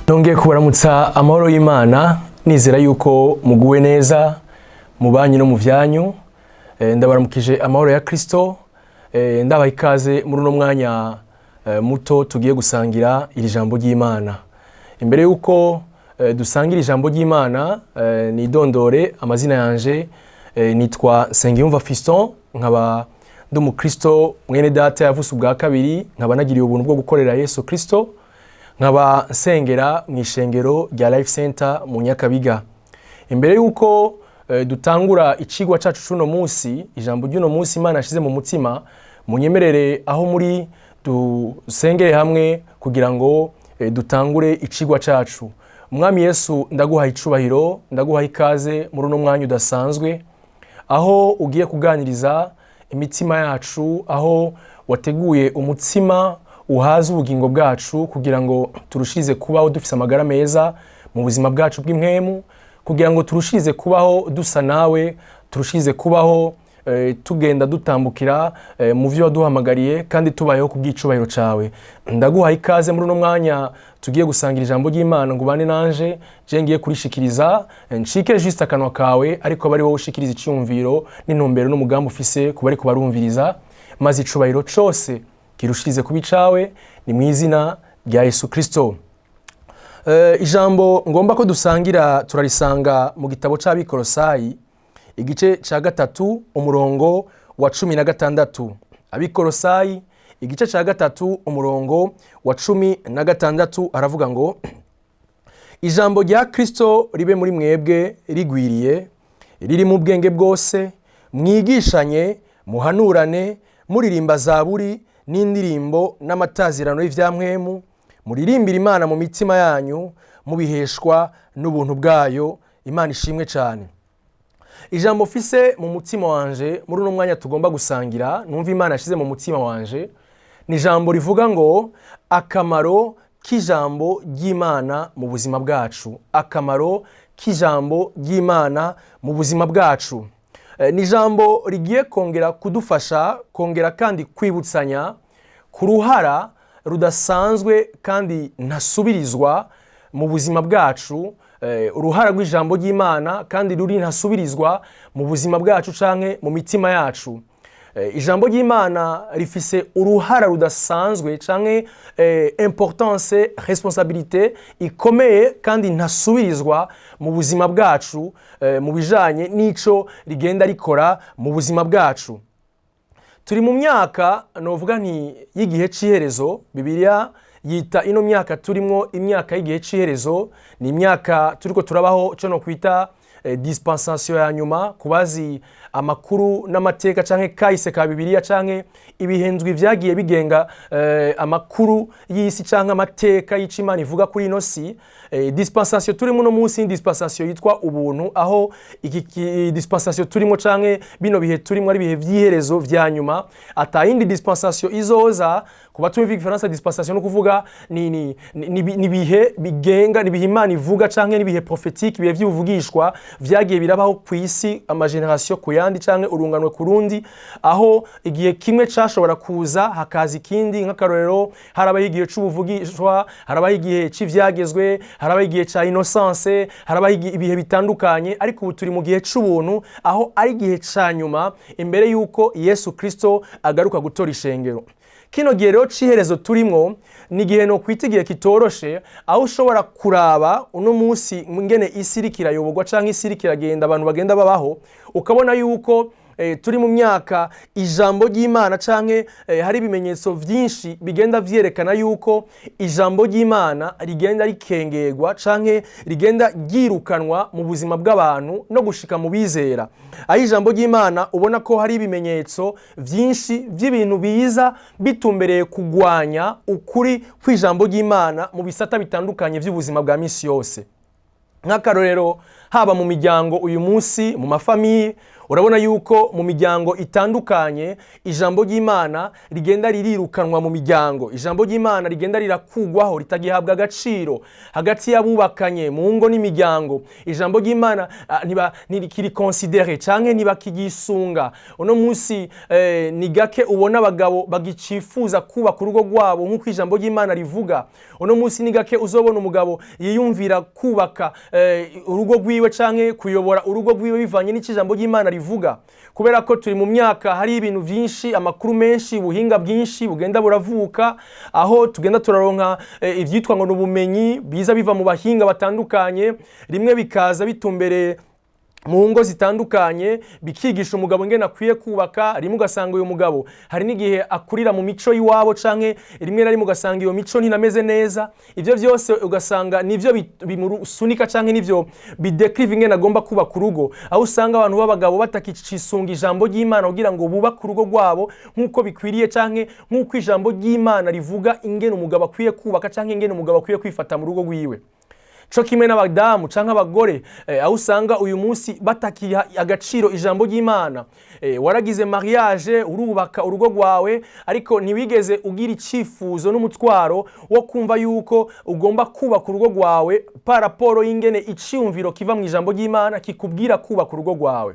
Nongeye kubaramutsa amahoro y'Imana, nizera yuko muguwe neza mu banyu no mu vyanyu. Ndabaramukije amahoro ya Kristo. Ndabaha ikaze muri uno mwanya muto tugiye gusangira iri jambo ry'Imana. Imbere yuko dusangira ijambo ry'Imana, nidondore amazina yanje. Nitwa Nsengiyumva Fiston, nkaba ndi umukristo mwene data yavutse ubwa kabiri, nkaba nagiriye ubuntu bwo gukorera Yesu Kristo, nkaba nsengera mu ishengero rya Life Center mu Nyakabiga. Imbere y'uko dutangura icigwa cacu c'uno munsi, ijambo ry'uno munsi Imana yashize mu mutima, munyemerere aho muri dusengere hamwe kugira ngo dutangure icigwa cacu. Umwami Yesu, ndaguha icubahiro, ndaguha ikaze muri uno mwanya udasanzwe aho ugiye kuganiriza imitima yacu, aho wateguye umutsima uhaza ubugingo bwacu kugira ngo turushirize kubaho dufise amagara meza mu buzima bwacu bw'impwemu, kugira ngo turushirize kubaho dusa nawe, turushirize kubaho tugenda dutambukira mu vyo waduhamagariye kandi tubayeho ku bw'icubahiro cawe. Ndaguha ikaze muri uno mwanya tugiye gusangira ijambo ry'Imana ngo ubane nanje je ngiye kurishikiriza. Ncike juste akanwa kawe, ariko abe ari wowe ushikiriza iciyumviro n'intumbero n'umugambi ufise ku bariko barumviriza, maze icubahiro cose kirushirize kuba icawe. Ni mu izina rya Yesu Kristo. Ijambo ngomba ko dusangira turarisanga mu gitabo c'Abikorosayi, igice ca 3, umurongo wa 16. Abikorosayi, igice ca 3, umurongo wa 16, aravuga ngo: "Ijambo rya Kristo ribe muri mwebwe rigwiriye, riri mu bwenge bwose, mwigishanye, muhanurane, muririmba zaburi n'indirimbo n'amatazirano y'ivyampwemu, muririmbira Imana mu mitima yanyu, mubiheshwa n'ubuntu bwayo." Imana ishimwe cyane. Ijambo mfise mu mutima wanje muri uno mwanya tugomba gusangira, numva Imana yashyize mu mutima wanje, ni ijambo rivuga ngo: akamaro k'ijambo ry'Imana mu buzima bwacu. Akamaro k'ijambo ry'Imana mu buzima bwacu. Ni ijambo rigiye kongera kudufasha kongera kandi kwibutsanya ku ruhara rudasanzwe kandi ntasubirizwa mu buzima bwacu, uruhara rw'ijambo ry'Imana kandi ruri ntasubirizwa mu buzima bwacu canke mu mitima yacu. Ijambo ry'Imana rifise uruhara rudasanzwe canke importance, responsabilité ikomeye kandi ntasubirizwa mu buzima bwacu, mu bijanye n'ico rigenda rikora mu buzima bwacu. Turi mu myaka novuga nti y'igihe c'iherezo. Bibiliya yita ino myaka turimo imyaka y'igihe c'iherezo. Ni imyaka turiko turabaho cyo no kwita dispensation ya nyuma. Kubazi amakuru n'amateka canke kahise ka Bibiliya canke ibihenzwi vyagiye bigenga amakuru y'isi canke amateka y'ico Imana ivuga kuri ino si, dispensation turimo no munsi ni dispensation yitwa ubuntu, aho iki dispensation turimo canke bino bihe turimo ari ibihe vy'iherezo vya nyuma, ata yindi dispensation izoza. Ku batumva igifaransa, dispensation no kuvuga ni ibihe bigenga, ni ibihe Imana ivuga canke n'ibihe prophétique, ibihe vy'ubuvugishwa vyagiye birabaho ku isi, ama génération ku yandi canke urunganwe ku rundi, aho igihe kimwe cashobora kuza hakaza ikindi. Nk'akarorero, harabaho igihe c'ubuvugishwa, harabaho igihe c'ivyagezwe, harabaho igihe ca innocence, harabaho ibihe bitandukanye. Ariko ubu turi mu gihe c'ubuntu, aho ari igihe ca nyuma imbere y'uko Yesu Kristo agaruka gutora ishengero. Kino gihe rero c'iherezo turimwo ni igihe no kwita igihe kitoroshe, aho ushobora kuraba uno munsi ngene isi iriko irayoborwa canke isi iriko iragenda, abantu bagenda babaho, ukabona yuko turi mu myaka ijambo ry'Imana canke hari ibimenyetso vyinshi bigenda vyerekana yuko ijambo ry'Imana rigenda rikengerwa canke rigenda ryirukanwa mu buzima bw'abantu no gushika mu bizera, aho ijambo ry'Imana ubona ko hari ibimenyetso vyinshi vy'ibintu biza bitumbereye kugwanya ukuri kw'ijambo ry'Imana mu bisata bitandukanye vy'ubuzima bwa misi yose. Nk'akarorero, haba mu miryango uyu munsi, mu ma familles, Urabona yuko mu miryango itandukanye ijambo ry'Imana rigenda ririrukanwa mu miryango, ijambo ry'Imana rigenda rirakugwaho, ritagihabwa agaciro hagati y'abubakanye mu ngo n'imiryango. Ijambo ry'Imana ntirikiri considéré canke ntibakigisunga. Uno munsi ni gake ubona abagabo bagicifuza kubaka urugo rwabo nk'uko ijambo ry'Imana rivuga. Uno munsi ni gake uzobona umugabo yiyumvira kubaka urugo rwiwe canke kuyobora urugo rwiwe bivanye n'icyo ijambo ry'Imana rivuga, kubera ko turi mu myaka hari ibintu byinshi, amakuru menshi, ubuhinga bwinshi bugenda buravuka, aho tugenda turaronka ivyitwa ngo n'ubumenyi biza biva mu bahinga batandukanye, rimwe bikaza bitumbereye mu ngo zitandukanye, bikigisha umugabo ingene akwiye kubaka. Rimwe ugasanga uyu mugabo hari n'igihe akurira mu mico y'iwabo, canke rimwe na rimwe ugasanga iyo mico ntinameze neza. Ivyo vyose ugasanga nivyo bimusunika canke nivyo bidekriva ingene agomba kubaka urugo, aho usanga abantu b'abagabo batakicisunga ijambo ry'Imana kugira ngo bubake urugo rwabo nk'uko bikwiriye, canke nk'uko ijambo ry'Imana rivuga ingene umugabo akwiye kubaka canke ingene umugabo akwiye kwifata mu rugo rwiwe. Co kimwe n'abadamu canke abagore, aho usanga uyu munsi batakiha agaciro ijambo ry'Imana. Waragize mariage, urubaka urugo rwawe, ariko ntiwigeze ugira icifuzo n'umutwaro wo kumva yuko ugomba kubaka urugo rwawe par rapport y'ingene iciyumviro kiva mu ijambo ry'Imana kikubwira kubaka urugo rwawe.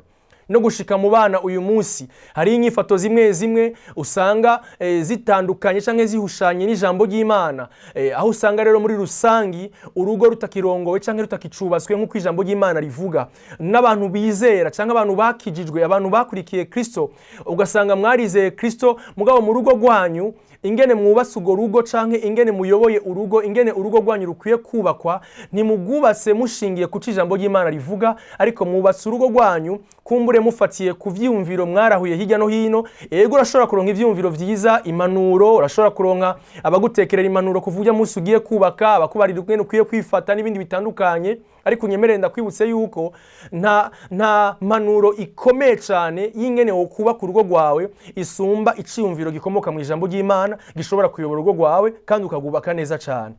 No gushika mu bana, uyu munsi hari inyifato zimwe zimwe usanga zitandukanye canke zihushanye n'ijambo ry'Imana, aho usanga rero muri rusangi urugo rutakirongowe canke rutakicubatswe nk'uko ijambo ry'Imana rivuga. N'abantu bizera canke abantu bakijijwe, abantu bakurikiye Kristo, ugasanga mwarizeye Kristo, mugabo mu rugo rwanyu, ingene mwubatse urwo rugo canke ingene muyoboye urugo, ingene urugo rwanyu rukwiye kubakwa, ntimugwubatse mushingiye ku co ijambo ry'Imana rivuga, ariko mwubatse urugo rwanyu kumbure mufatiye ku vyiyumviro mwarahuye hirya no hino. Ego, urashobora kuronka ivyiyumviro vyiza, impanuro, urashobora kuronka abagutekerera impanuro kuva urya munsi ugiye kubaka, abakubarira ingene ukwiye kwifata n'ibindi bitandukanye. Ariko unyemerere ndakwibutse yuko nta mpanuro ikomeye cyane y'ingene wokubaka urugo rwawe isumba iciyumviro gikomoka mu ijambo ry'Imana gishobora kuyobora urugo rwawe kandi ukagubaka neza cyane.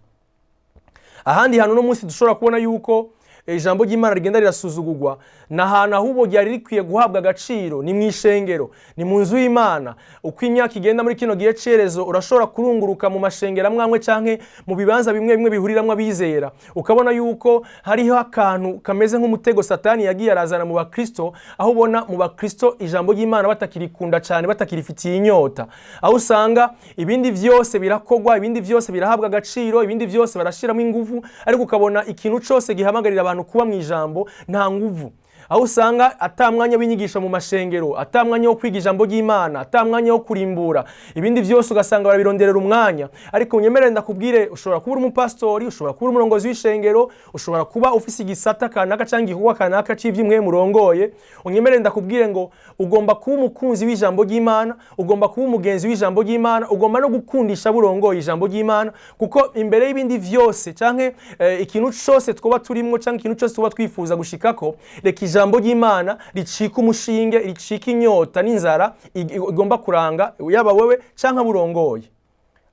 Ahandi hantu uno munsi dushobora kubona yuko ijambo ry'Imana rigenda rirasuzugurwa, ni ahantu ahubwo ryari rikwiye guhabwa agaciro, ni mu ishengero, ni mu nzu y'Imana. Uko imyaka igenda, muri kino gihe cerezo, urashobora kurunguruka mu mashengero amwe amwe canke mu bibanza bimwe bimwe bihuriramwo abizera, ukabona yuko hariho akantu kameze nk'umutego Satani yagiye arazana mu bakristo, aho ubona mu bakristo ijambo ry'Imana batakirikunda cyane, batakirifitiye inyota, aho usanga ibindi vyose birakogwa, ibindi vyose birahabwa agaciro, ibindi vyose barashiramo inguvu, ariko ukabona ikintu cose gihamagarira abantu kuba mu ijambo nta nguvu, aho usanga ata mwanya w'inyigisho mu mashengero, ata mwanya wo kwiga ijambo ry'Imana, ata mwanya wo kurimbura. Ibindi byose ugasanga barabironderera umwanya. Ariko unyemerere ndakubwire, ushobora kuba uri umupasitori, ushobora kuba uri umurongozi w'ishengero, ushobora kuba ufise igisata kanaka cyangwa igikorwa kanaka cy'iby'imwe murongoye, unyemerere ndakubwire ngo ugomba kuba umukunzi w'ijambo ry'Imana, ugomba kuba umugenzi w'ijambo ry'Imana, ugomba no gukundisha burongoye ijambo ry'Imana, kuko imbere y'ibindi vyose canke ikintu cose twoba turimwo canke ikintu cose tuba twifuza gushikako, reka ijambo ry'Imana ricika umushinge, ricika inyota n'inzara igomba kuranga yaba wewe canke aburongoye.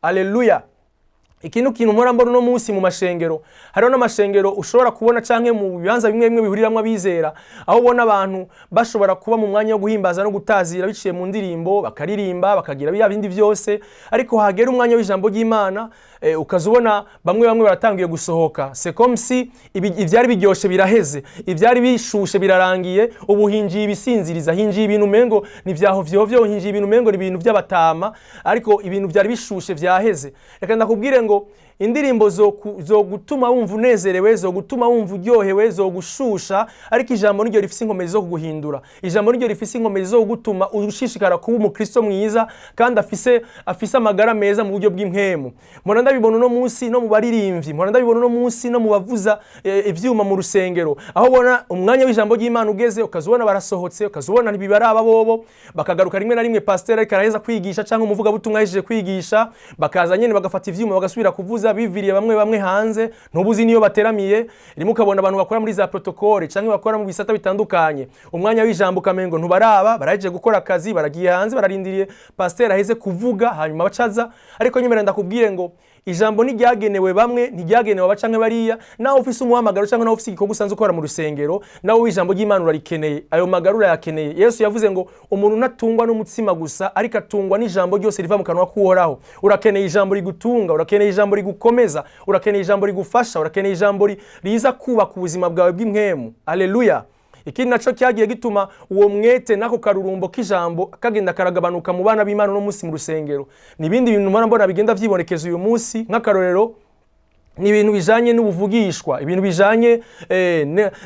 Aleluya! Ikintu kintu mpora mbona uno munsi mu mashengero, hariho n'amashengero ushobora kubona canke mu bibanza bimwe bimwe bihuriramwo abizera, aho ubona abantu bashobora kuba mu mwanya wo guhimbaza no gutazira biciye mu ndirimbo, bakaririmba, bakagira bya bindi byose, ariko hagera umwanya w'ijambo ry'Imana, ukaza ubona bamwe bamwe baratangiye gusohoka. C'est comme si ivyari biryoshe biraheze, ivyari bishushe birarangiye, ubu hinjiye ibisinziriza, hinjiye ibintu umengo ni vyaho vyovyo, hinjiye ibintu umengo ni ibintu by'abatama, ariko ibintu vyari bishushe vyaheze. Reka ndakubwire ngo indirimbo zo gutuma wumva unezerewe, zo gutuma wumva uryohewe, zo gushusha, ariko ijambo niryo rifise inkomezi zo kuguhindura. Ijambo niryo rifise inkomezi zo gutuma ushishikara kuba umukristo mwiza kandi afise amagara meza mu buryo bw'impwemu. Mpora ndabibona uno munsi no mu baririmbyi, mpora ndabibona uno munsi no mu bavuza ivyuma mu rusengero, aho ubona umwanya w'ijambo ry'Imana ugeze ukaza ubona barasohotse, ukaza ubona ntibibaraba bobo, bakagaruka rimwe na rimwe pasiteri ariko araheza kwigisha cyangwa umuvugabutumwa ahejeje kwigisha, bakaza nyene bagafata ivyuma bagasubira kuvuza, biviriye bamwe bamwe hanze, ntubuzi niyo bateramiye. Rimwe ukabona abantu bakora muri za protocole cyangwa bakora mu bisata bitandukanye, umwanya w'ijambo ukamengo ntubaraba, barahejeje gukora akazi, baragiye hanze, bararindiriye pasiteri aheze kuvuga hanyuma bacaza. Ariko nyemera ndakubwire ngo Ijambo ntiryagenewe bamwe, ntiryagenewe aba canke bariya. Nawe ufise umuhamagaro canke nawe ufise igikorwa usanzwe ukora mu rusengero, nawe ijambo ry'Imana urarikeneye, ayo magara urayakeneye. Yesu yavuze ngo umuntu ntatungwa n'umutsima gusa, ariko atungwa n'ijambo ryose riva mu kanwa k'Uhoraho. Urakeneye ijambo rigutunga, urakeneye ijambo rigukomeza, urakeneye ijambo rigufasha, urakeneye ijambo riza kubaka ubuzima bwawe bw'impwemu. Aleluya! Ikindi naco cyagiye gituma uwo mwete n'ako karurumbo k'ijambo kagenda karagabanuka mu bana b'Imana uno munsi mu rusengero, ni ibindi bintu mbona bigenda vyibonekeza uyu munsi. Nk'akarorero, ni ibintu bijanye n'ubuvugishwa, ibintu bijanye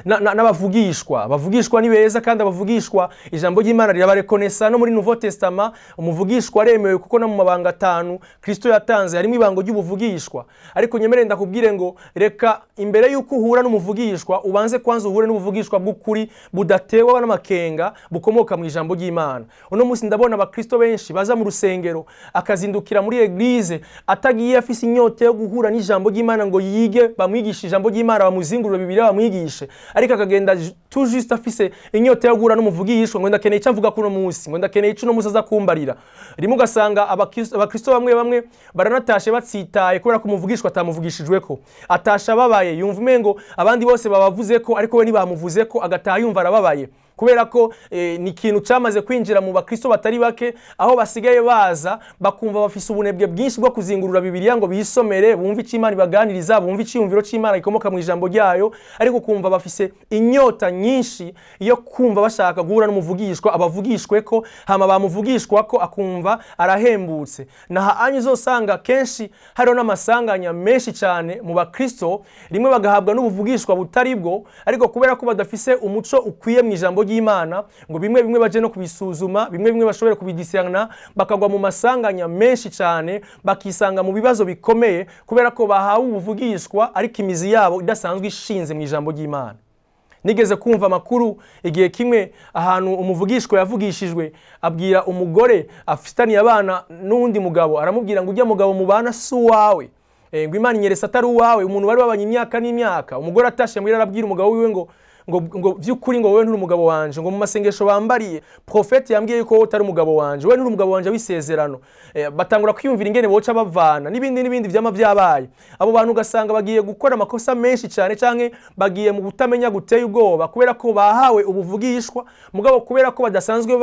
n'abavugishwa. Abavugishwa ni beza, kandi abavugishwa ijambo ry'Imana rirabarekonesa. No muri Nouveau Testament umuvugishwa aremewe, kuko no mu mabanga atanu Kristo yatanze harimo ibango ry'ubuvugishwa. Ariko nyemere ndakubwire ngo reka imbere y'uko uhura n'umuvugishwa, ubanze kwanza uhure n'ubuvugishwa bw'ukuri, budatewe n'amakenga, bukomoka mu ijambo ry'Imana. Uno munsi ndabona abakristo benshi baza mu rusengero, akazindukira muri église atagiye afise inyota yo guhura n'ijambo ry'Imana ngo yige, bamwigishe ijambo ry'Imana, bamuzingurure Bibiliya, bamwigishe, ariko akagenda tout juste afise inyota yo guhura n'umuvugishwa, ngo ndakeneye icyo avuga kuno munsi, ngo ndakeneye icyo uno munsi aza kumbarira. Rimwe ugasanga abakristo bamwe bamwe baranatashe batsitaye kubera ko umuvugishwa atamuvugishijweko. Atashe ababaye, yumva umengo abandi bose babavuze ko, ariko we ntibamuvuze ko, agataha yumva arababaye, kubera ko ni ikintu cyamaze kwinjira mu bakristo batari bake, aho basigaye baza bakumva bafise ubunebwe bwinshi bwo kuzingurura Bibiliya ngo bisomere, bumve icyo Imana ibaganiriza, bumve icyiyumviro cy'Imana gikomoka mu ijambo ryayo, ariko kumva bafise inyota nyinshi yo kumva bashaka guhura n'umuvugishwa, abavugishwe ko, hama bamuvugishwa ko akumva arahembutse. Naha anyu uzosanga kenshi hariho n'amasanganya menshi cyane mu bakristo. Rimwe bagahabwa n'ubuvugishwa butari bwo, ariko kubera ko badafise umuco ukwiye mu ijambo ry'Imana, ngo bimwe bimwe baje no kubisuzuma, bimwe bimwe bashobore kubidiscerna, bakagwa mu masanganya menshi cyane, bakisanga mu bibazo bikomeye, kubera ko bahawe ubuvugishwa ariko imizi yabo idasanzwe ishinze mu ijambo ry'Imana. Nigeze kumva amakuru igihe kimwe ahantu umuvugishwa yavugishijwe abwira umugore afitaniye abana n'uwundi mugabo, aramubwira ngo ujya mugabo mubana si uwawe, ngo Imana inyeretse atari uwawe. Umuntu bari babanye imyaka n'imyaka. Umugore atashe muhira arabwira umugabo wiwe ngo by'ukuri ngo wowe nturi umugabo wanje, ngo mu masengesho bambariye profete yambwiye yuko wowe utari umugabo wanje, wowe nturi umugabo wanje w'isezerano. Batangura kwiyumvira ingene boca bavana n'ibindi n'ibindi vyama vyabaye. Abo bantu ugasanga bagiye gukora amakosa menshi cyane, canke bagiye mu kutamenya guteye ubwoba, kubera ko bahawe ubuvugishwa, mugabo kubera ko badasanzwe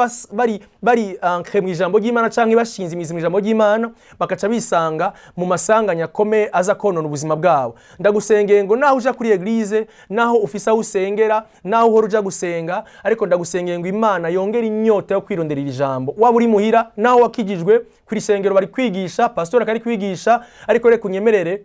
bari ancré mu ijambo ry'Imana canke bashinze imizi mu ijambo ry'Imana, bakaca bisanga mu masanganya akomeye aza konona ubuzima bwabo. Ndagusengeye ngo naho uja kuri église, naho ufise aho usengera, naho uhora uja gusenga, ariko ndagusengeye ngo Imana yongere inyota yo kwironderera ijambo. Waba uri muhira, naho wakijijwe ku isengero bari kwigisha, pastor akari kwigisha, ariko reka unyemerere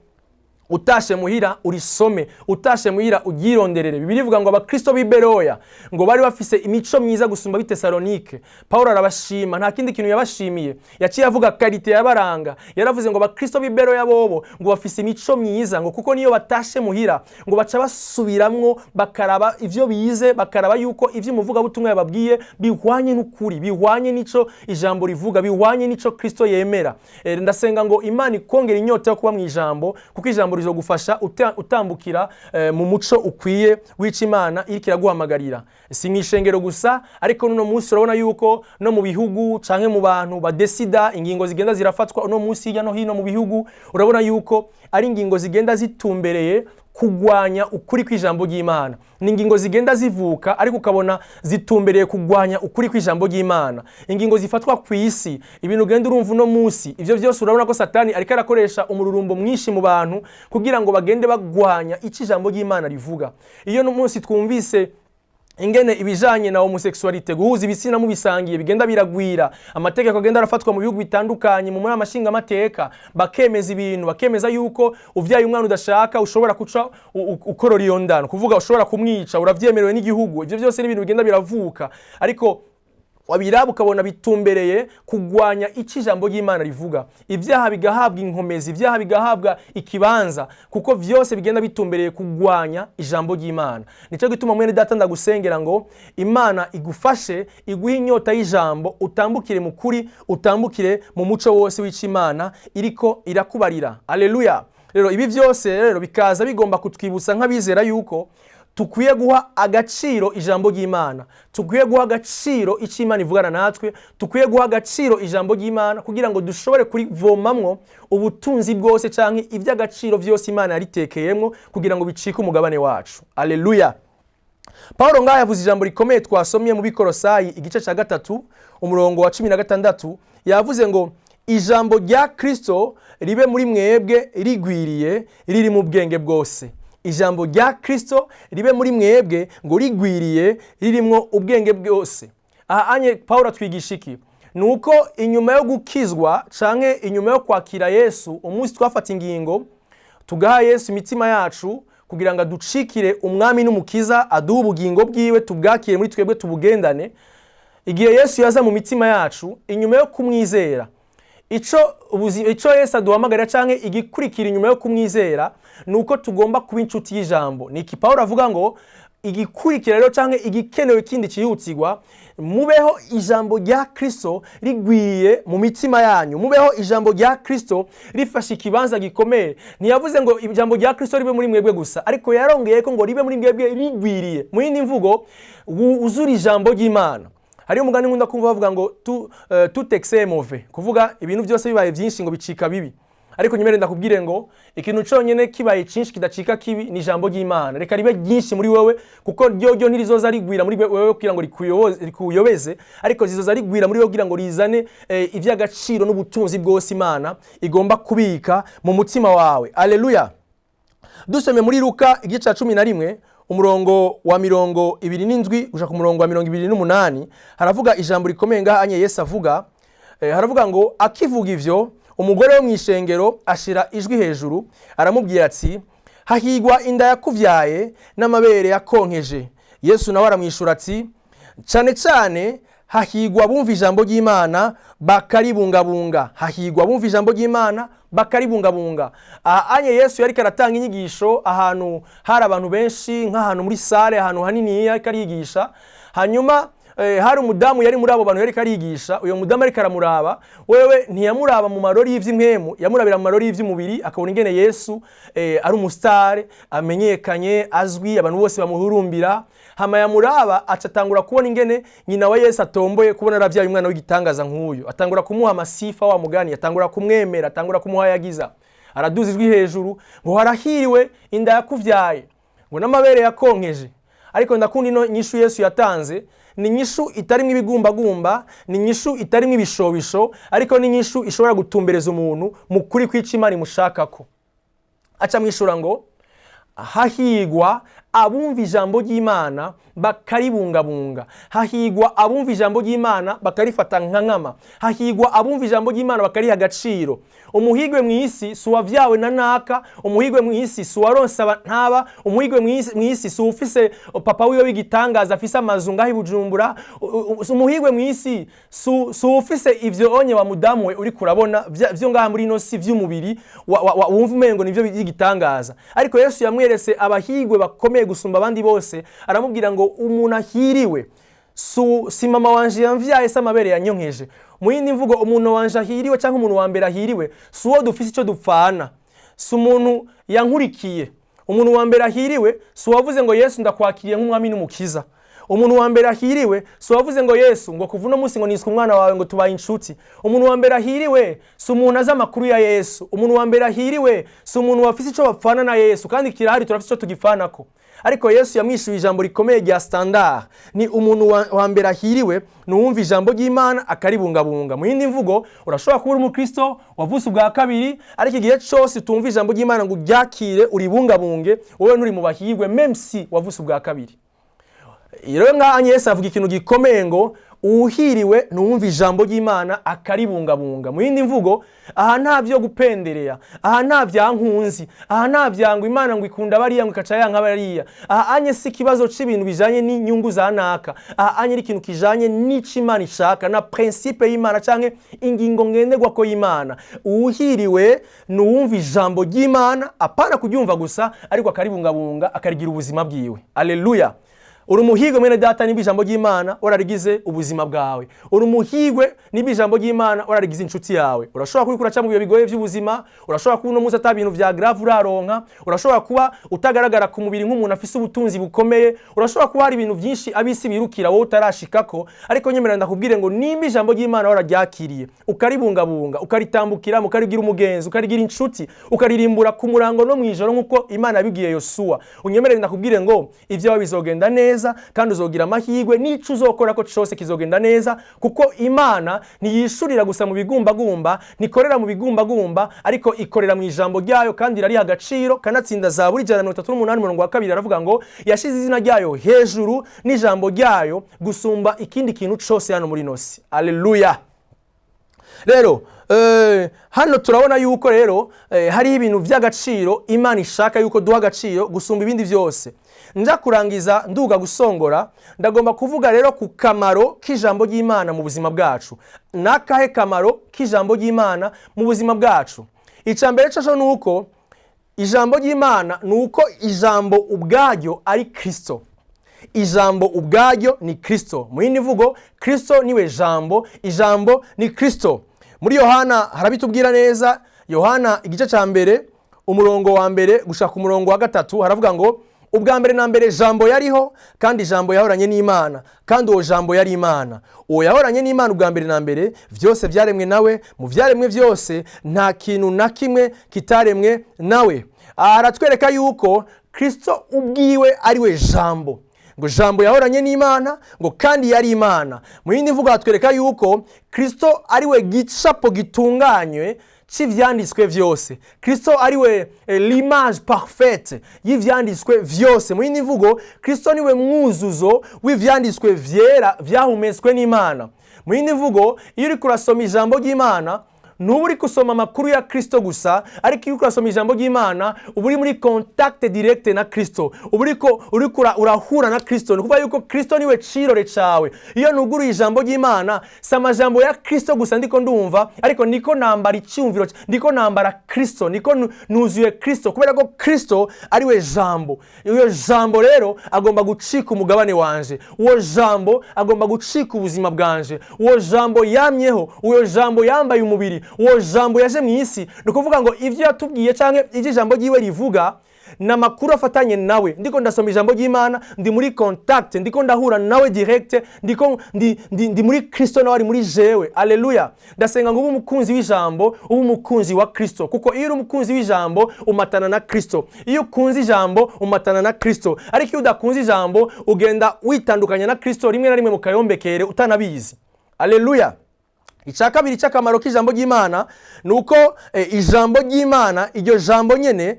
utashe muhira urisome, utashe muhira uryironderere. Bibiliya ivuga ngo abakristo b'i Beroya ngo bari bafise imico myiza gusumba b'i Tesalonike. Paulo arabashima, nta kindi kintu yabashimiye, yaciye avuga qualité yabaranga. Yaravuze ngo abakristo b'i Beroya bobo ngo bafise imico myiza, ngo kuko niyo batashe muhira ngo baca basubiramwo, bakaraba ivyo bize, bakaraba yuko ivyo umuvugabutumwa yababwiye bihwanye n'ukuri, bihwanye n'ico ijambo rivuga, bihwanye n'ico Kristo yemera. Ndasenga ngo Imana ikongera inyota yo kuba mu ijambo, kuko ijambo rizogufasha utambukira mu muco ukwiye w'ico Imana iriko iraguhamagarira. Si mu ishengero gusa, ariko n'uno munsi urabona yuko no mu bihugu canke mu bantu badesida, ingingo zigenda zirafatwa uno munsi hirya no hino mu bihugu, urabona yuko ari ingingo zigenda zitumbereye kugwanya ukuri kw'ijambo ry'Imana. Ni ingingo zigenda zivuka, ariko ukabona zitumbereye kugwanya ukuri kw'ijambo ry'Imana. Ingingo zifatwa ku isi, ibintu ugenda urumva uno munsi, ivyo byose urabona ko Satani ariko arakoresha umururumbo mwinshi mu bantu kugira ngo bagende bagwanya ico ijambo ry'Imana rivuga. Iyo n'umunsi twumvise ingene ibijanye na homosexualité, guhuza ibitsina mubisangiye, bigenda biragwira, amategeko agenda arafatwa mu bihugu bitandukanye, mu nama nshingamateka bakemeza ibintu, bakemeza yuko uvyaye umwana udashaka ushobora kuca ukorora iyo ndano, kuvuga ushobora kumwica, uravyemerewe n'igihugu. Ivyo byose ni ibintu bigenda biravuka, ariko wabiraba ukabona bitumbereye kugwanya icyo ijambo ry'Imana rivuga. Ibyaha bigahabwa inkomezi, ibyaha bigahabwa ikibanza, kuko vyose bigenda bitumbereye kugwanya ijambo ry'Imana. Nicyo gituma, mwene data, ndagusengera ngo Imana igufashe, iguhe inyota y'ijambo, utambukire mu kuri, utambukire mu muco wose w'icyo Imana iriko irakubarira. Aleluya! Rero ibi byose rero bikaza bigomba kutwibutsa nk'abizera yuko Tukwiye guha agaciro ijambo ry'Imana, tukwiye guha agaciro icyo Imana ivugana natwe, tukwiye guha agaciro ijambo ry'Imana kugira ngo dushobore kurivomamwo ubutunzi bwose cyangwa iby'agaciro byose Imana yaritekeyemwo kugira ngo bicike umugabane wacu. Aleluya! Paul ngaha yavuze ijambo rikomeye twasomye mu Bikorosayi igice cya 3, umurongo wa 16. Yavuze ngo: "Ijambo rya Kristo ribe muri mwebwe rigwiriye, riri mu bwenge bwose." Ijambo rya Kristo ribe muri mwebwe ngo rigwiriye, ririmwo ubwenge bwose. Aha anye Paul atwigisha iki? Ni uko inyuma yo gukizwa canke inyuma yo kwakira Yesu, umunsi twafata ingingo tugaha Yesu imitima yacu kugira ngo aducikire umwami n'umukiza, aduhe ubugingo bwiwe, tubwakire muri twebwe, tubugendane. Igihe Yesu yaza mu mitima yacu inyuma yo kumwizera, ico Yesu aduhamagarira canke igikurikira inyuma yo kumwizera ni uko tugomba kuba inshuti y'ijambo. Ni iki Pawulo avuga ngo igikurikira rero canke igikenewe kindi cyihutirwa? Mubeho ijambo rya Kristo rigwiye mu mitima yanyu, mubeho ijambo rya Kristo rifashe ikibanza gikomeye. Ntiyavuze ngo ijambo rya Kristo ribe muri mwebwe gusa, ariko yarongeye ko ngo ribe muri mwebwe rigwiriye. Mu yindi mvugo, wuzure ijambo ry'Imana. Hariho umugani nkunda kumva bavuga ngo tout excès est mauvais, kuvuga ibintu byose bibaye byinshi ngo bicika bibi. Ariko nyuma ndakubwire ngo ikintu cyonyine kibaye cyinshi kidacika kibi ni ijambo ry'Imana. Reka ribe ryinshi muri wewe, kuko ryo ntirizoza rigwira muri wewe kugira ngo rikuyobeze, ariko zizoza rigwira muri wewe kugira ngo rizane iby'agaciro n'ubutunzi bwose Imana igomba kubika mu mutima wawe. Aleluya! Dusome muri Luka igice cya 11, umurongo wa 27 gushika ku murongo wa 28. Haravuga ijambo rikomeye ngaha anye Yesu avuga. Haravuga ngo: "Akivuga ivyo, umugore wo mu ishengero ashira ijwi hejuru, aramubwira ati: 'Hahigwa inda yakuvyaye n'amabere yakonkeje.' Yesu nawe aramwishura ati: 'Cane cane hahigwa bumva ijambo ry'Imana bakaribungabunga.' Hahigwa bumva ijambo ry'Imana bakaribungabunga." Aha anye Yesu yariko aratanga inyigisho ahantu hari abantu benshi, nk'ahantu muri salle, ahantu hanini yariko arigisha. Hanyuma hari umudamu yari muri abo bantu yariko arigisha. Uyo mudamu ariko aramuraba, wewe ntiyamuraba mu marori y'ivy'impwemu, yamurabira mu marori y'ivy'umubiri, akabona ingene Yesu ari umusitare amenyekanye, azwi, abantu bose bamuhurumbira. Hama yamuraba, aca atangura kubona ingene nyina wa Yesu atomboye kubona aravyaye umwana w'igitangaza nk'uyu. Atangura kumuha amasifa, wa mugani, atangura kumwemera, atangura kumuhayagiza. Araduza ijwi hejuru ngo: "Harahiriwe inda yakuvyaye ngo n'amabere yakonkeje." Ariko ndakunda ino nyishu Yesu yatanze. Ni inyishu itarimwo ibigumbagumba, ni inyishu itarimwo ibishobisho, ariko ni inyishu ishobora gutumbereza umuntu mu kuri kw'ico Imana imushakako. Aca mwishura ngo: "Hahigwa abumva ijambo ry'Imana bakaribungabunga. Hahigwa abumva ijambo ry'Imana bakarifata nka nkama. Hahigwa abumva ijambo ry'Imana bakariha agaciro." Umuhigwe mu isi si uwavyawe na naka, umuhigwe mu isi si uwaronse ntaba, umuhigwe mu isi si uwufise papa wiwe w'igitangaza afise amazu ngaho i Bujumbura. Umuhigwe mu isi si uwufise ivyo onye wa mudamu we uriko urabona vyo ngaha muri ino si vy'umubiri wumva umengo nivyo by'igitangaza. Ariko Yesu yamweretse abahigwe bakomeye gusumba abandi bose, aramubwira ngo: "Umuntu ahiriwe si mama wanje yamvyaye, se amabere yanyonkeje." Mu yindi mvugo, umuntu wanje ahiriwe cyangwa umuntu wa mbere ahiriwe si uwo dufise icyo dupfana, si umuntu yankurikiye. Umuntu wa mbere ahiriwe si uwavuze ngo: "Yesu, ndakwakiriye nk'umwami n'umukiza." Umuntu wa mbere ahiriwe si uwavuze ngo: "Yesu, ngo kuva uno munsi ngo niswe umwana wawe, ngo tubaye inshuti." Umuntu wa mbere ahiriwe si umuntu azi amakuru ya Yesu. Umuntu wa mbere ahiriwe si umuntu wafise icyo bapfana na Yesu, kandi kirahari, turafise icyo tugifanako. Ariko Yesu yamwishuye ijambo rikomeye rya standard: ni umuntu wa mbere ahiriwe ni uwumva ijambo ry'Imana akaribungabunga. Mu yindi mvugo, urashobora kuba uri umukristo wavutse ubwa kabiri, ariko igihe cyose utumva ijambo ry'Imana ngo uryakire, uribungabunge, wowe nturi mu bahirwe, même si wavutse ubwa kabiri. Rero ngaha Yesu avuga ikintu gikomeye ngo: "Uwuhiriwe ni uwumva ijambo ry'Imana akaribungabunga." Mu yindi mvugo, aha nta byo gupendereya, aha nta bya nkunzi, aha nta byango Imana ngo ikunda bariya ngo ikaca yanka bariya. Aha anye si ikibazo c'ibintu bijanye n'inyungu za naka. Aha anye ari ikintu kijanye n'ico Imana ishaka na principe y'Imana canke ingingo ngenderwako y'Imana. Uwuhiriwe ni uwumva ijambo ry'Imana, apana kuryumva gusa, ariko akaribungabunga, akarigira ubuzima bwiwe. Aleluya! Uri umuhigwe, mwene data, niba ijambo ry'Imana wararigize ubuzima bwawe. Uri umuhigwe niba ijambo ry'Imana wararigize inshuti yawe. Urashobora kuba uraca mu bihe bigoye by'ubuzima, urashobora kuba uno munsi ata bintu vya grave uraronka, urashobora kuba utagaragara ku mubiri nk'umuntu afise ubutunzi bukomeye, urashobora kuba hari ibintu byinshi abisi birukira wowe utarashikako. Ariko nyemerera ndakubwire ngo nimba ijambo ry'Imana wararyakiriye, ukaribungabunga, ukaritambukira, ukarigira umugenzi, ukarigira inshuti, ukaririmbura ku murango no mu ijoro nk'uko Imana yabibwiye Yosuwa, unyemerere ndakubwire ngo ibyawe bizogenda neza, kandi uzogira amahirwe, n'ico uzokora ko cose kizogenda neza, kuko Imana ntiyishurira gusa mu bigumbagumba, ntikorera mu bigumbagumba, ariko ikorera mu ijambo ryayo kandi irariha agaciro. Kanatsinda Zaburi 138 umurongo wa 2 aravuga ngo yashize izina ryayo hejuru n'ijambo ryayo gusumba ikindi kintu cose hano muri ino si. Aleluya! Rero hano turabona yuko rero hariho ibintu by'agaciro Imana ishaka yuko duha agaciro gusumba ibindi byose. Nja kurangiza, nduga gusongora, ndagomba kuvuga rero ku kamaro k'ijambo ry'Imana mu buzima bwacu. N'akahe kamaro k'ijambo ry'Imana mu buzima bwacu? Icya mbere cyo ni uko ijambo ry'Imana, ni uko ijambo ubwaryo ari Kristo. Ijambo ubwaryo ni Kristo. Mu yindi mvugo, Kristo niwe jambo, ijambo ni Kristo. Muri Yohana harabitubwira neza. Yohana igice cya 1, umurongo wa 1 gushaka umurongo wa 3, haravuga ngo: "Ubwa mbere na mbere jambo yariho, kandi jambo yahoranye n'Imana, kandi uwo jambo yari Imana. Uwo yahoranye n'Imana ubwa mbere na mbere. Byose byaremwe nawe, mu byaremwe byose nta kintu na kimwe kitaremwe nawe." Aha haratwereka yuko Kristo ubwiwe ari we jambo, ngo jambo yahoranye n'Imana, ngo kandi yari Imana. Mu yindi mvugo, hatwereka yuko Kristo ari we gicapo gitunganywe cy'ivyanditswe vyose. Kristo ari we l'image parfaite y'ivyanditswe vyose. Mu yindi mvugo, Kristo niwe mwuzuzo w'ivyanditswe vyera vyahumetswe n'Imana. Mu yindi mvugo, iyo uriko urasoma ijambo ry'Imana, ntuba uri gusoma amakuru ya Kristo gusa, ariko iyo uriko urasoma ijambo ry'Imana uba uri muri contact direct na Kristo, uba uriko urahura na Kristo. Ni ukuvuga yuko Kristo niwe cirore cawe. Iyo nuguruye ijambo ry'Imana, si amajambo ya Kristo gusa ndiko ndumva, ariko niko nambara icyumviro, ndiko nambara Kristo, niko nuzuye Kristo, kubera ko Kristo ari we jambo. Iyo jambo rero agomba gucika umugabane wanje, uwo jambo agomba gucika ubuzima bwanje. Uwo jambo yamyeho, uwo jambo yambaye umubiri, uwo jambo yaje mu isi. Ni ukuvuga ngo ibyo yatubwiye cyangwa ibyo ijambo ryiwe rivuga ni amakuru afatanye nawe. Ndiko ndasoma ijambo ry'Imana, ndi muri contact, ndiko ndahura nawe direct, ndiko ndi muri Kristo, nawe ari muri jewe. Aleluya! Ndasenga ngo ube umukunzi w'ijambo, ube umukunzi wa Kristo, kuko iyo uri umukunzi w'ijambo umatana na Kristo. Iyo ukunze ijambo umatana na Kristo, ariko iyo udakunze ijambo ugenda witandukanya na Kristo, rimwe na rimwe mu kayombekere utanabizi. Aleluya! Icya kabiri cy'akamaro k'ijambo ry'Imana ni uko ijambo ry'Imana, iryo jambo nyine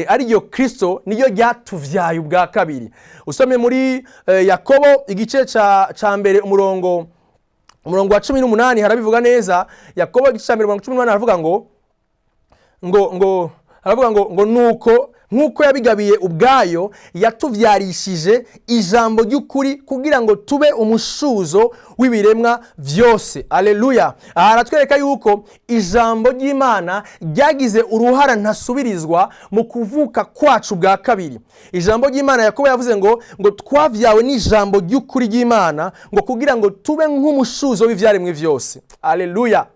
ari ryo Kristo, niryo ryatuvyaye ubwa kabiri. Usomye muri Yakobo igice ca 1, umurongo wa 18, harabivuga neza. Yakobo igice cya 1, umurongo 18, haravuga ngo haravuga ngo nuko nk'uko yabigabiye ubwayo yatuvyarishije ijambo ry'ukuri kugira ngo tube umushuzo w'ibiremwa vyose. Aleluya! Aha haratwereka yuko ijambo ry'Imana ryagize uruhara ntasubirizwa mu kuvuka kwacu bwa kabiri. Ijambo ry'Imana, Yakobo yavuze ngo twavyawe n'ijambo ry'ukuri ry'Imana, ngo kugira ngo tube nk'umushuzo w'ivyaremwe vyose. Aleluya!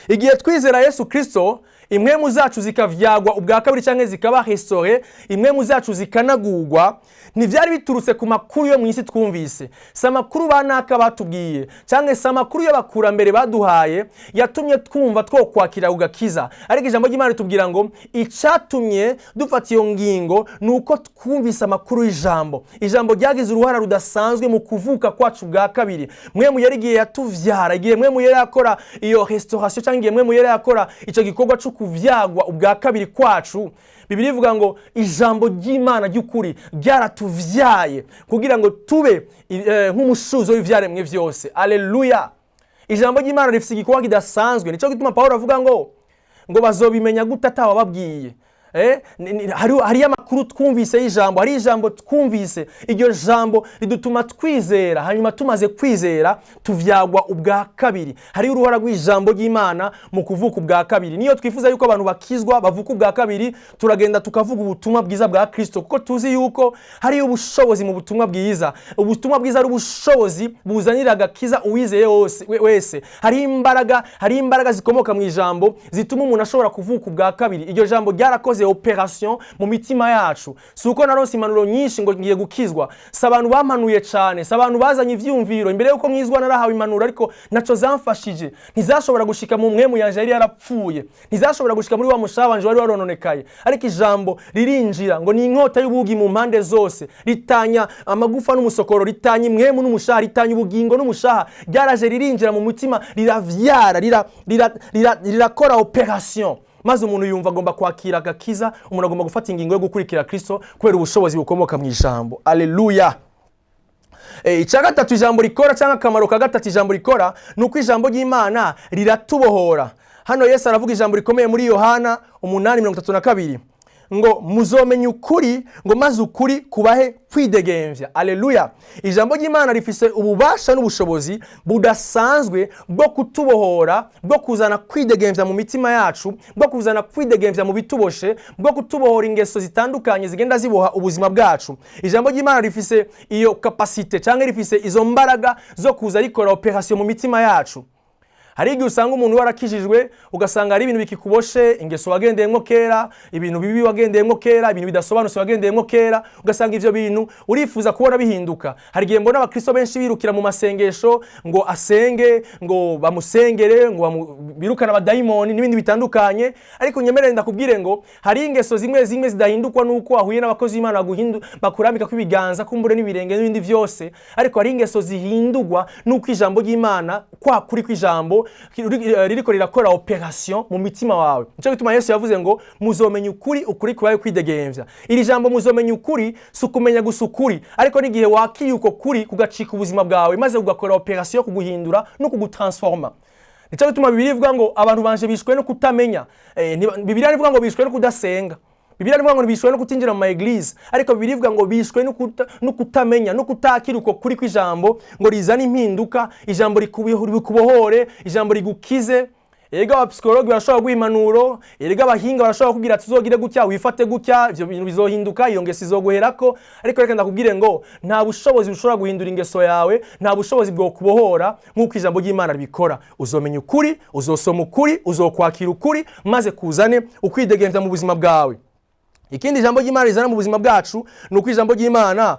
Igihe twizera Yesu Kristo, impwemu zacu zikavyagwa ubwa kabiri cyangwa zikaba restaurées, impwemu zacu zikanagurwa, ntibyari biturutse ku makuru yo mu isi twumvise. Si amakuru ba naka batubwiye cyangwa si amakuru y'abakurambere baduhaye yatumye twumva twokwakira ugakiza, ariko ijambo ry'Imana ritubwira ngo icyatumye dufata iyo ngingo ni uko twumvise amakuru y'ijambo. Ijambo ryagize uruhara rudasanzwe mu kuvuka kwacu bwa kabiri. Mpwemu Yera igihe yatuvyara, igihe Mpwemu Yera yakora iyo restauration, cyangwa igihe Mpwemu Yera yakora icyo gikorwa cyo kuvyagwa ubwa kabiri kwacu, Bibiliya ivuga ngo ijambo ry'Imana ry'ukuri ryaratuvyaye kugira ngo tube nk'umushuzo w'ivyaremwe vyose. Aleluya! Ijambo ry'Imana rifite igikorwa kidasanzwe. Nicyo gituma Pawulo avuga ngo bazobimenya gute atawababwiye? Hariyo amakuru twumvise y'ijambo, hari ijambo twumvise. Iryo jambo ridutuma twizera, hanyuma tumaze kwizera tuvyagwa ubwa kabiri. Hariyo uruhara rw'ijambo ry'Imana mu kuvuka ubwa kabiri. Niyo twifuza yuko abantu bakizwa, bavuka ubwa kabiri, turagenda tukavuga ubutumwa bwiza bwa Kristo, kuko tuzi yuko hariyo ubushobozi mu butumwa bwiza. Ubutumwa bwiza ari ubushobozi buzanira agakiza uwizeye wese. Hariho imbaraga zikomoka mu ijambo zituma umuntu ashobora kuvuka ubwa kabiri. Iryo jambo ryarakoze opération mu mitima yacu. Si uko naronse impanuro nyinshi ngo ngiye gukizwa, si abantu bampanuye cyane, si abantu bazanye ivyumviro. Imbere yuko nkizwa narahawe impanuro, ariko naco zamfashije. Ntizashobora gushika mu mpwemu yanje yari yarapfuye, ntizashobora gushika muri wa mushaha wanje wari warononekaye. Ariko ijambo ririnjira, ngo ni inkota y'ubugi mu mpande zose, ritanya amagufa n'umusokoro, ritanya impwemu n'umushaha, ritanya ubugingo n'umushaha. Ryaraje ririnjira mu mutima, riravyara, rirakora opération, maze umuntu yumva agomba kwakira agakiza. Umuntu agomba gufata ingingo yo gukurikira Kristo kubera ubushobozi bukomoka mu ijambo. Aleluya! Icya gatatu ijambo rikora, cyangwa akamaro ka gatatu ijambo rikora, ni uko ijambo ry'Imana riratubohora. Hano Yesu aravuga ijambo rikomeye muri Yohana 8:32 ngo: "Muzomenya ukuri," ngo, "maze ukuri kubahe kwidegemvya." Aleluya! Ijambo ry'Imana rifise ububasha n'ubushobozi budasanzwe bwo kutubohora, bwo kuzana kwidegemvya mu mitima yacu, bwo kuzana kwidegemvya mu bituboshe, bwo kutubohora ingeso zitandukanye zigenda ziboha ubuzima bwacu. Ijambo ry'Imana rifise iyo capacité, cyangwa rifise izo mbaraga zo kuza rikora opération mu mitima yacu. Hari igihe usanga umuntu warakijijwe, ugasanga hari ibintu bikikuboshe, ingeso wagendeyemo kera, ibintu bibi wagendeyemo kera, ibintu bidasobanutse wagendeyemo kera, ugasanga ivyo bintu urifuza kubona bihinduka. Hari igihe mbona abakristo benshi birukira mu masengesho ngo asenge, ngo bamusengere, ngo birukane abadayimoni n'ibindi bitandukanye. Ariko nyemerere ndakubwire ngo hari ingeso zimwe zimwe zidahindukwa nuko wahuye n'abakozi b'Imana bakurambika kw'ibiganza, kumbure n'ibirenge n'ibindi byose. Ariko hari ingeso zihindurwa nuko ijambo ry'Imana, kwa kuri kw'ijambo ririko rirakora opération mu mitima wawe. Nico gituma Yesu yavuze ngo: "Muzomenya ukuri, ukuri kubaye kwidegemvya." Iri jambo "muzomenya ukuri" si ukumenya gusa ukuri, ariko n'igihe wakiriye uko kuri kugacika ubuzima bwawe, maze ugakora opération yo kuguhindura no kugutransforma. Nico gituma Bibiliya ivuga ngo abantu banje bishwe no kutamenya. Bibiliya ivuga ngo bishwe no kudasenga, Bibiliya ivuga ngo bishwe no kutinjira mu ma église, ariko Bibiliya ivuga ngo bishwe no kutamenya, no kutakira uko kuri kw'ijambo ngo rizane impinduka, ijambo rikubohore, ijambo rigukize. Erega abapsikologi barashobora guha impanuro, erega abahinga barashobora kubwira ati: "Uzogire gutya, wifate gutya, ivyo bintu bizohinduka, iyo ngeso izoguherako." Ariko reka ndakubwire ngo nta bushobozi bushobora guhindura ingeso yawe, nta bushobozi bwo kubohora nk'uko ijambo ry'Imana ribikora. Uzomenya ukuri, uzosoma ukuri, uzokwakira ukuri, maze kuzane ukwidegemvya mu buzima bwawe. Ikindi ijambo ry'Imana rizana mu buzima bwacu ni uko ijambo ry'Imana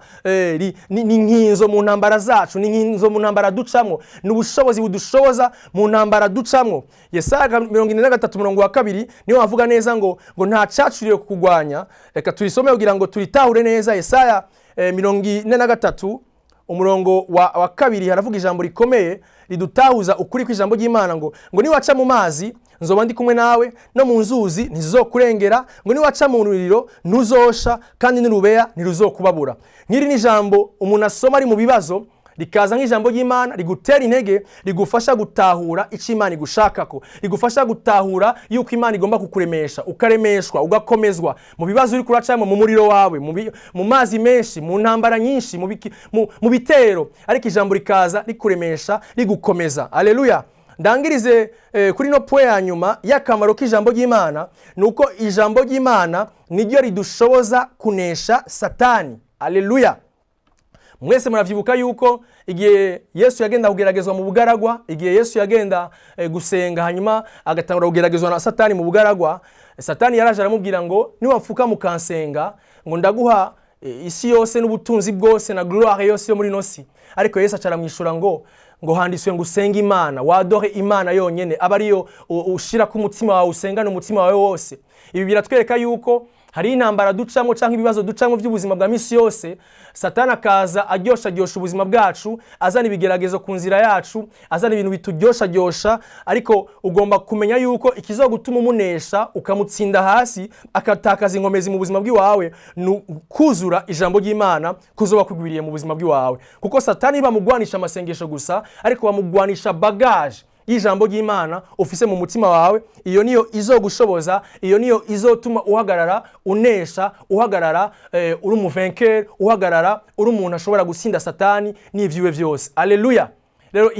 ni nkinzo mu ntambara zacu, ni nkinzo mu ntambara ducamwo, ni ubushobozi budushoboza mu ntambara ducamwo. Yesaya 43 umurongo wa 2 niyo wavuga neza ngo nta cacuriwe kukugwanya. Reka turisome kugira ngo turitahure neza. Yesaya 43 umurongo wa 2 haravuga ijambo rikomeye ridutahuza ukuri kw'ijambo ry'Imana ngo: "Niwaca mu mazi, nzoba ndi kumwe nawe, no mu nzuzi ntizizokurengera," ngo: "Niwaca mu muriro, ntuzosha, kandi n'urubeya ntiruzokubabura." Nk'iri ni ijambo umuntu asoma ari mu bibazo, rikaza nk'ijambo ry'Imana rigutera intege, rigufasha gutahura icyo Imana igushakako, rigufasha gutahura yuko Imana igomba kukuremesha, ukaremeshwa, ugakomezwa mu bibazo uri kuracamo, mu muriro wawe, mu mazi menshi, mu ntambara nyinshi, mu bitero, ariko ijambo rikaza rikuremesha, rigukomeza. Aleluya! Ndangirize kuri no point ya nyuma y'akamaro k'ijambo ry'Imana: ni uko ijambo ry'Imana niryo ridushoboza kunesha Satani. Aleluya! Mwese muravyibuka yuko igihe Yesu yagenda kugeragezwa mu bugaragwa, igihe Yesu yagenda gusenga, hanyuma agatangura kugeragezwa na Satani mu bugaragwa, Satani yaraje aramubwira ngo: "Niwapfuka mukansenga," ngo, "ndaguha isi yose n'ubutunzi bwose na gloire yose yo muri ino si." Ariko Yesu aca aramwishura ngo: "Handitswe ngo usenge Imana, wadore Imana yonyene, aba ariyo ushira ku mutima wawe, usengane umutima wawe wose." Ibi biratwereka yuko hari intambara ducamo cyangwa ibibazo ducamo by'ubuzima bwa misi yose, Satani akaza aryosharyosha ubuzima bwacu, azana ibigeragezo ku nzira yacu, azana ibintu bituryoshyaryosha. Ariko ugomba kumenya yuko ikizogutuma umunesha, ukamutsinda hasi, agatakaza inkomezi mu buzima bw'iwawe, ni kuzura ijambo ry'Imana kuzoba kugwiriye mu buzima bw'iwawe, kuko Satani bamugwanisha amasengesho gusa, ariko bamugwanisha bagage. y'ijambo ry'Imana ufise mu mutima wawe. Iyo niyo izogushoboza, iyo niyo izotuma uhagarara unesha, uhagarara uri umu vainqueur, uhagarara uri umuntu ashobora gutsinda Satani n'ivyiwe vyose. Aleluya! Rero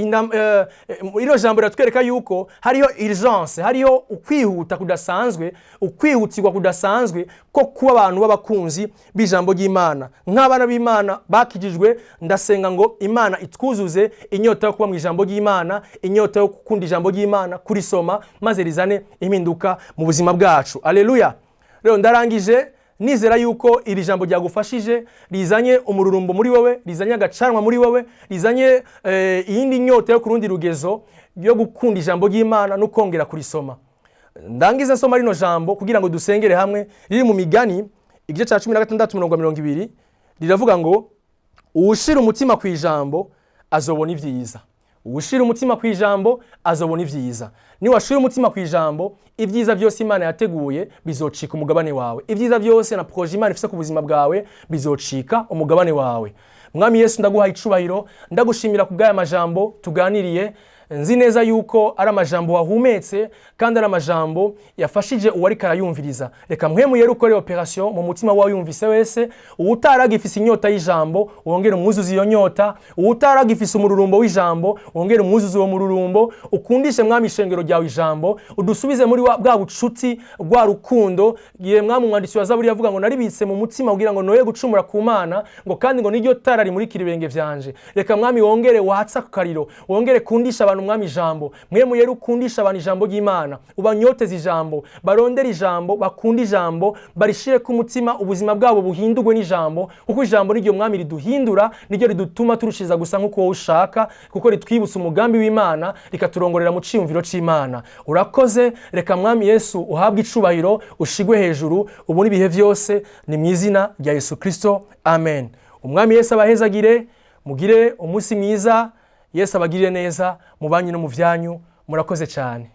ino jambo riratwereka yuko hariho urgence, hariho ukwihuta kudasanzwe, ukwihutirwa kudasanzwe ko kuba abantu b'abakunzi b'ijambo ry'Imana. Nk'abana b'Imana bakijijwe, ndasenga ngo Imana itwuzuze inyota yo kuba mu ijambo ry'Imana, inyota yo gukunda ijambo ry'Imana, kurisoma, maze rizane impinduka mu buzima bwacu. Aleluya! Rero ndarangije nizera yuko iri jambo ryagufashije, rizanye umururumbo muri wowe, rizanye agacanwa muri wowe, rizanye iyindi nyota yo ku rundi rugezo yo gukunda ijambo ry'Imana no kongera kurisoma. Ndangiza nsoma rino jambo kugira ngo dusengere hamwe, riri mu Migani igice cya 16 umurongo wa 20. Riravuga ngo: "Uwushira umutima ku ijambo azobona ibyiza." Uwushira umutima ku ijambo azobona ibyiza. Niwashira umutima ku ijambo, ibyiza byose Imana yateguye bizocika umugabane wawe. Ibyiza byose na projet Imana ifise ku buzima bwawe bizocika umugabane wawe. Mwami Yesu, ndaguha icubahiro, ndagushimira ku bw'aya majambo tuganiriye. Nzi neza yuko ari amajambo wahumetse kandi ari amajambo yafashije uwariko arayumviriza. Reka Mpwemu Yera ukore opération mu mutima w'uwayumvise wese. Uwutaragifise inyota y'ijambo, wongere umwuzuze iyo nyota. Uwutaragifise umururumbo w'ijambo, wongere umwuzuze uwo mururumbo. Ukundishe, Mwami, ishengero ryawe ijambo, udusubize muri bwa bucuti, rwa rukundo. Gihe, Mwami, umwanditsi wa Zaburi yavuga ngo: "Naribitse mu mutima kugira ngo noye gucumura ku Mana", ngo kandi ngo niryo tara rimurikira ibirenge vyanje. Reka, Mwami, wongere watsa ku kariro, wongere kundisha abantu, Mwami, ijambo. Mpwemu Yera, ukundisha abantu ijambo ry'Imana, ubanyoteze ijambo, barondere ijambo, bakunde ijambo, barishire ku mutima, ubuzima bwabo buhindurwe n'ijambo, kuko ijambo niryo, Mwami, riduhindura, niryo ridutuma turushiza gusa nk'uko wowe ushaka, kuko ritwibutsa umugambi w'Imana, rikaturongorera mu ciyumviro c'Imana. Urakoze. Reka, Mwami Yesu, uhabwe icubahiro, ushigwe hejuru ubu n'ibihe byose. Ni mu izina rya Yesu Kristo, amen. Umwami Yesu abahezagire, mugire umunsi mwiza. Yesu abagirire neza mu banyu no mu vyanyu. Murakoze cyane.